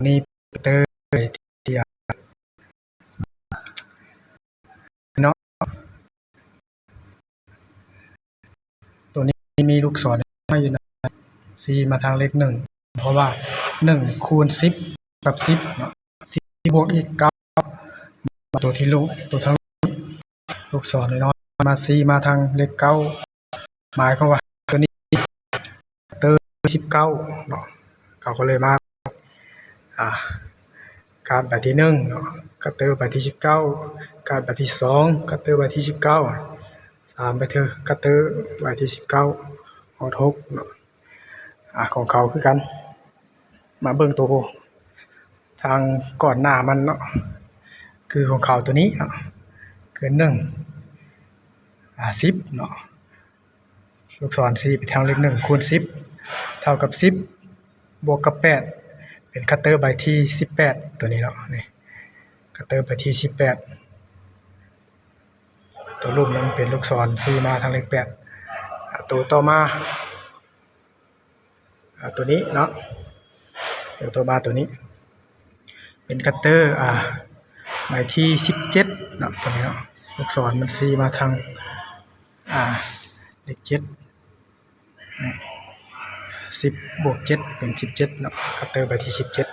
ນີ້ເຕີ ເນາະ ໂຕນີ້ມີລູກສອນມາຢູ່ນະ ຊີ້ມາທາງເລກໜຶ່ງ ເພາະວ່າໜຶ່ງຄູນສິບກັບສິບເນາະ ສິບບວກອີກເກົ້າ ໂຕທີ່ລູກ ໂຕທາງລູກສອນນ້ອຍໆ ມາຊີ້ມາທາງເລກເກົ້າ ໝາຍຄວາມວ່າໂຕນີ້ເຕີສິບເກົ້າເນາະ ເຂົາກໍເລີຍມາ ອ່າ ກາດໃບທີໜຶ່ງເນາະ ກະເຕີໃບທີສິບເກົ້າ ກາດໃບທີສອງ ກະເຕີໃບທີສິບເກົ້າ ສາມໃບເຕີ ກະເຕີໃບທີສິບເກົ້າ ຮອດຫົກເນາະ ອ່າ ຂອງເຂົາຄືກັນ ມາເບິ່ງໂຕທາງກ່ອນໜ້າມັນເນາະ ຄືຂອງເຂົາໂຕນີ້ເນາະ ຄືໜຶ່ງ ອ່າ ສິບເນາະ ລູກສອນຊີ້ໄປທາງເລກໜຶ່ງ ຄູນສິບ ເທົ່າກັບສິບ ບວກກັບແປດ ເປັນກະເຕີໃບທີສິບແປດ ໂຕນີ້ເນາະ ນີ້ ກະເຕີໃບທີສິບແປດ ໂຕລຸ່ມນັ້ນເປັນລູກສອນຊີ້ມາທາງເລກແປດ ອ່າ ໂຕຕໍ່ມາ ອ່າ ໂຕນີ້ເນາະ ໂຕຕໍ່ມາໂຕນີ້ ເປັນກະເຕີ ອ່າ ໃບທີສິບເຈັດເນາະ ໂຕນີ້ເນາະ ລູກສອນມັນຊີ້ມາທາງ ອ່າ ເລກເຈັດ ນີ້ ສິບບວກເຈັດເປັນສິບເຈັດເນາະ ກະເຕີໃບທີສິບເຈັດ